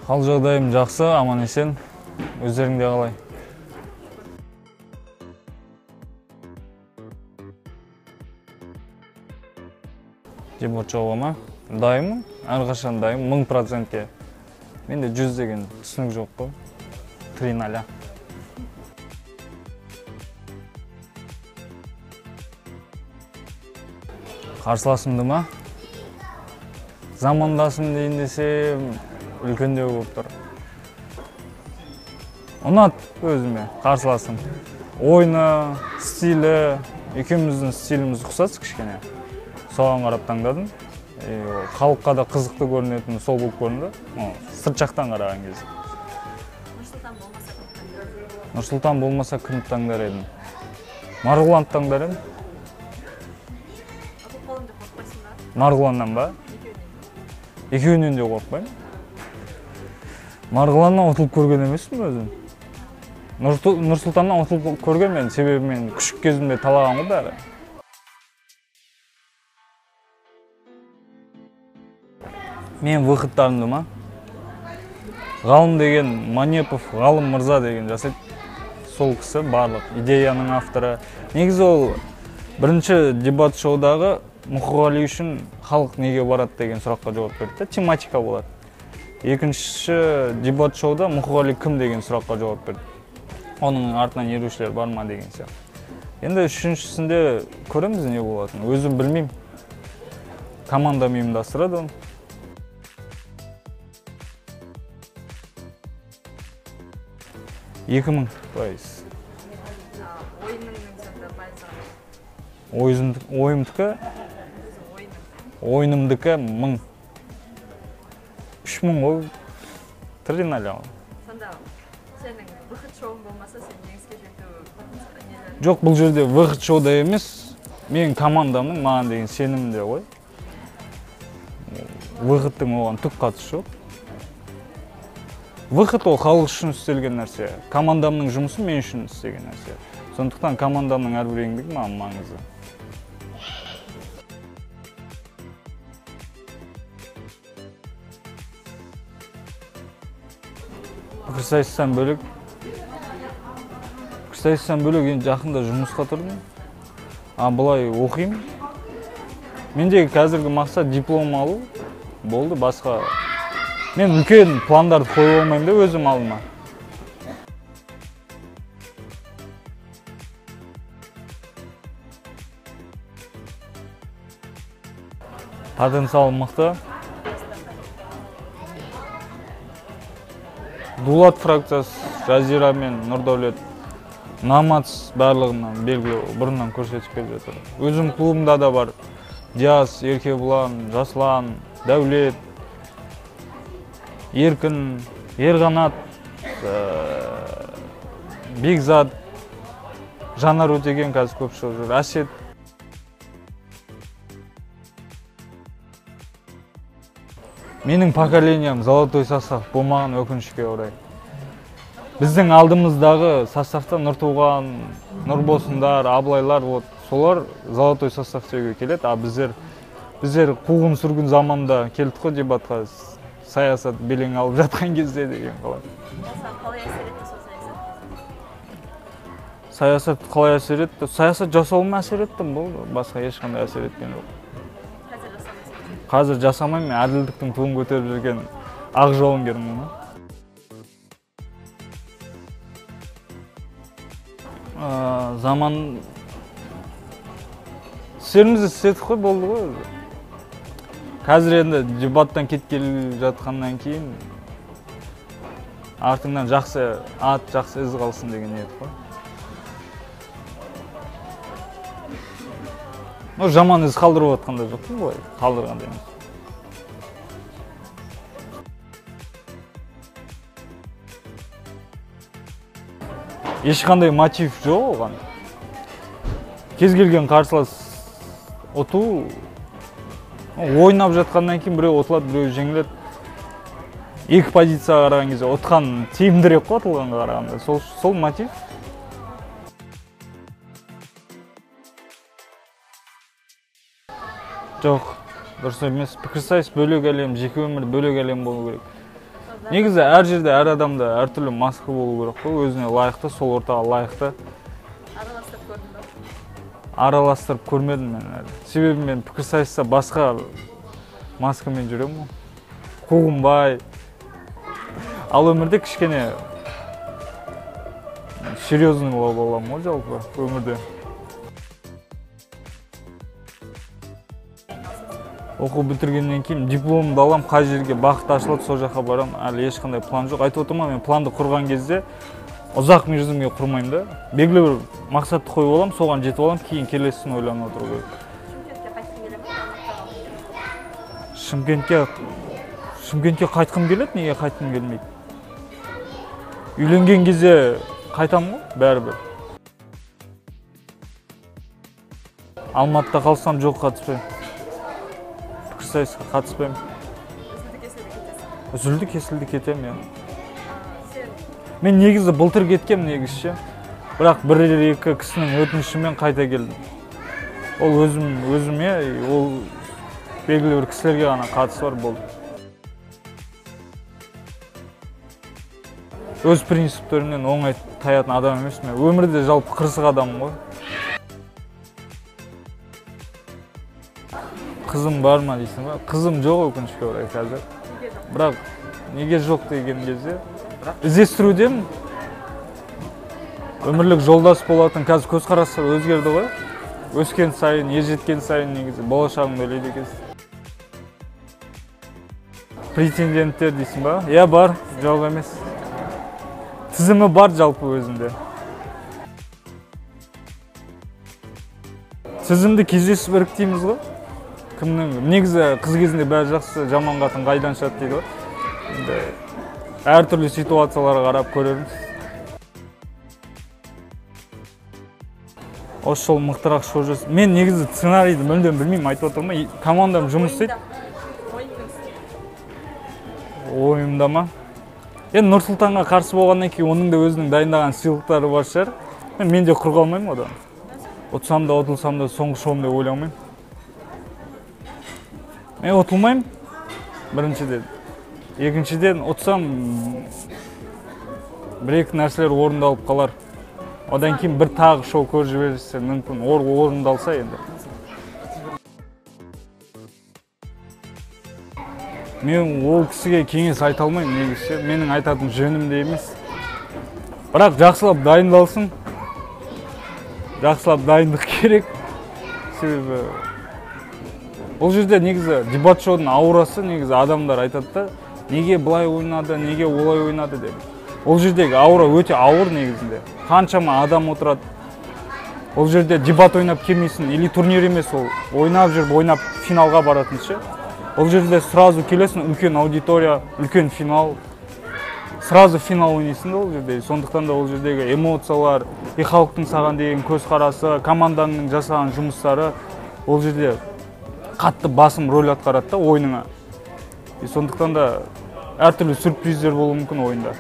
Хал жағдайым жақсы, аман есен. Өздеріңде қалай? Дебат шоуға ма? Дайынмын, әрқашан дайын, 1000%-ке. Менде 100 деген түсінік жоқ қой. 3-0. Қарсыласымды ма? Замандасым дейін десем, үлкендеу болып тұр. Ұнады өзіме қарсыласым. Ойыны, стилі, екеуміздің стиліміз ұқсас кішкене. Соған қарап таңдадым. Халыққа да қызықты көрінетін сол болып көрінді. Сырт жақтан қараған кезде. Нұрсұлтан болмаса кімді таңдар едің? Нұрсұлтан болмаса кімді таңдар едім? Марғұланды таңдар едім. Ұтылып қалдым деп қорықпайсың ба? Марғұланнан ба? Екеуінен де қорықпаймын. Марғұланнан ұтылып көрген емеспін өзім. Нұрсұлтаннан ұтылып көрген мен, себебі мен күшік кезімде талаған ғой бәрі. Мен выходтарымды ма? Ғалым деген Манепов, Ғалым мырза деген жасайды. Сол кісі барлық идеяның авторы. Негізі ол бірінші дебат шоудағы Мұқағали үшін халық неге барады деген сұраққа жауап берді. Тематика болады. Екінші дебат шоуда Мұқағали кім деген сұраққа жауап берді. Оның артынан ерушілер бар ма деген сияқты. Енді үшіншісінде көреміз не болатынын. Өзім білмеймін. Командам ұйымдастырады оны. 2000%. Ойымдікі? Ойынымдікі 1000. 3000 ғой. 3-0. Сонда сенің выход шоуың болмаса, сен жеңіске жету нелер? Жоқ, бұл жерде выход шоуда емес, менің командамның маған деген сенімінде ғой. Выходтың оған түк қатысы жоқ. Выход ол халық үшін істелген нәрсе. Командамның жұмысы мен үшін істеген нәрсе. Сондықтан командамның әрбір еңбегі маған маңызды. Пікірсайыстан бөлек, енді жақында жұмысқа тұрдым. Былай оқимын. Мендегі қазіргі мақсат диплом алу болды, басқа. Мен үлкен пландарды қойып алмаймын да өзім алдыма. Потенциал мықты. Дулат фракциясы, Жазира мен Нұрдәулет, Намац барлығынан белгілі бұрыннан көрсетіп келе жатыр. Өзім клубымда да бар. Диас, Еркебұлан, Жаслан, Дәулет, Еркін, Ерқанат, Бекзат, Жанар Өтеген қазір көп шығып жүр, Әсет. Менің поколениям золотой состав болмаған, өкінішке орай. Біздің алдымыздағы составта Нұртуған, Нұрбосындар, Абылайлар, вот солар золотой состав деуге келеді, а біздер қуғын сүргін заманда келдік қой дебатқа. Саясат белең алып жатқан кезде деген қалай. Қалай әсер етті сол саясат? Саясат қалай әсер етті? Саясат жасауыма әсер еттім, болды. Басқа ешқандай әсер еткен жоқ. Қазір жасамайсың? Қазір жасамаймын, мен әділдіктің туын көтеріп жүрген ақ жауынгермін. Заман істерімізді істедік қой, болды ғой. Қазір енді дебаттан кеткелі жатқаннан кейін артыңнан жақсы ат, жақсы із қалсын деген ниет қой. Но жаман із қалдырып жатқан да жоқпын ғой, қалдырған да емес. Ешқандай мотив жоқ оған. Кез келген қарсылас ұту, ойнап жатқаннан кейін біреу ұтылады, біреу жеңіледі. Екі позицияға қараған кезде ұтқан тиімдірек қой ұтылғанға қарағанда. Сол мотив. Жоқ, дұрыс емес. Пікірсайыс бөлек әлем, жеке өмір бөлек әлем болу керек. Негізі әр жерде әр адамда әртүрлі маска болу керек қой, өзіне лайықты, сол ортаға лайықты. Араластырып көрдің бе? Араластырып көрмедім мен әлі. Себебі мен пікірсайыста басқа маскамен жүремін ғой. Қуғынбай. Ал өмірде кішкене серьезный боламын ғой жалпы өмірде. Оқу бітіргеннен кейін дипломымды алам, қай жерге бағыт ашылады, сол жаққа барам. Әлі ешқандай план жоқ. Айтып отырмын, мен планды құрған кезде ұзақ мерзімге құрмаймын да. Белгілі бір мақсатты қойып алам, соған жетіп алам, кейін келесісін ойланып отыру керек. Шымкентке қайтқың келе ме? Алматыға? Шымкентке қайтқым келеді, неге қайтқым келмейді? Үйленген кезде қайтамын ғой, бәрібір. Алматыда қалсам жоқ, қатыспаймын. Пікірсайысқа қатыспаймын. Үзілді кесілді кетесің. Үзілді кесілді кетемін, иә. Мен негізі былтыр кеткем негізі ше. Бірақ бір-екі кісінің өтінішімен қайта келдім. Ол өзіме, ол белгілі бір кісілерге ғана қатысы бар болды. Өз принциптерімнен оңай таятын адам емеспін мен. Өмірде жалпы қырсық адаммын ғой. Қызым бар ма дейсің ба? Қызым жоқ, өкінішке орай қазір. Бірақ неге жоқ деген кезде іздестірудемін. Өмірлік жолдас болатын қазір көзқарастар өзгерді ғой. Өскен сайын, ер жеткен сайын негізі болашағыңды ойлайды екенсің. Претенденттер дейсің ба? Иә, бар, жоқ емес. Тізімі бар жалпы өзінде. Тізімді кездесіп іріктейміз ғой. Кімнің, негізі қыз кезінде бәрі жақсы, жаман қатын қайдан шығады дейді ғой. Енді әртүрлі ситуацияларға қарап көрерміз. Осы жолы мықтырақ шоу жасап. Мен негізі сценарийді мүлдем білмеймін, айтып отырмын ғой. Командам жұмыс істейді. Ойымда ма? Енді Нұрсұлтанға қарсы болғаннан кейін оның да өзінің дайындаған сыйлықтары бар шығар. Мен де құр қалмаймын одан. Ұтсам да ұтылсам да соңғы шоум деп ойламаймын. Мен ұтылмаймын, біріншіден. Екіншіден, ұтсам бір-екі нәрселер орындалып қалар. Одан кейін бір тағы шоу көріп жіберсе мүмкін, орындалса енді. Мен ол кісіге кеңес айта алмаймын негізі. Менің айтатын жөнім де емес. Бірақ жақсылап дайындалсын. Жақсылап дайындық керек. Себебі бұл жерде негізі дебат шоудың аурасы, негізі адамдар айтады да, неге былай ойнады, неге олай ойнады деп. Ол жердегі аура өте ауыр негізінде. Қаншама адам отырады. Ол жерде дебат ойнап келмейсің, или турнир емес ол. Ойнап жүріп, ойнап финалға баратын ше. Ол жерде сразу келесің, үлкен аудитория, үлкен финал. Сразу финал ойнайсың да ол жерде. Сондықтан да ол жердегі эмоциялар, и халықтың саған деген көзқарасы, команданың жасаған жұмыстары ол жерде қатты басым рөл атқарады да ойыныңа. И сондықтан да әртүрлі сюрприздер болуы мүмкін ойында.